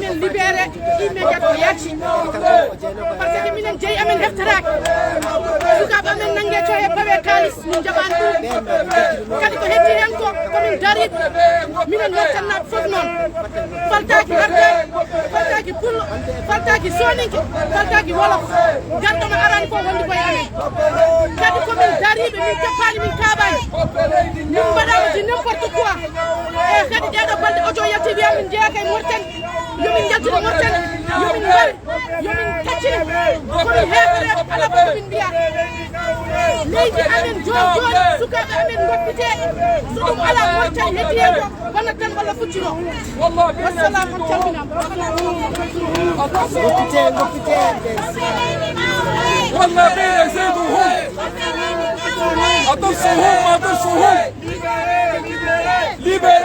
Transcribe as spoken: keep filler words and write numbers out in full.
Min libéré immédiat ko yalti. Par ce que minen jeyi amen heftaraaki. Sukaaɓe amen nannge to e pawe kaalis, min njaɓaani ɗum. Kadi ko heddii heen ko, ko min dariiɓe. Minen Mauritanie fof noon. Faltaaki Arɗo, faltaaki Pullo, faltaaki Sooninke, faltaaki Wolof. Garɗo mo arani ko wondi koye amen. Kadi ko min dariiɓe, min teppaani, min kaabaani. Min mbaɗaama di n'importe quoi. E kadi ɗeeɗo balɗe oto yalti wiya min njeyaa kay Mauritanie. Yo min njaltino Mauritanie, yo min mbar, yo min taccine. Ko min heefereeɓe, alaa ko min mbiya. Leydi amen jooni jooni, sukaaɓe amen ngoppite. So ɗum alaa, Mauritanie heddii heen ko bonat tan walla fuccino. Wassalaam, on calminaama. Ngoppite, ngoppite. والنبي يزيدهم. أدسهم، أدسهم. Libérez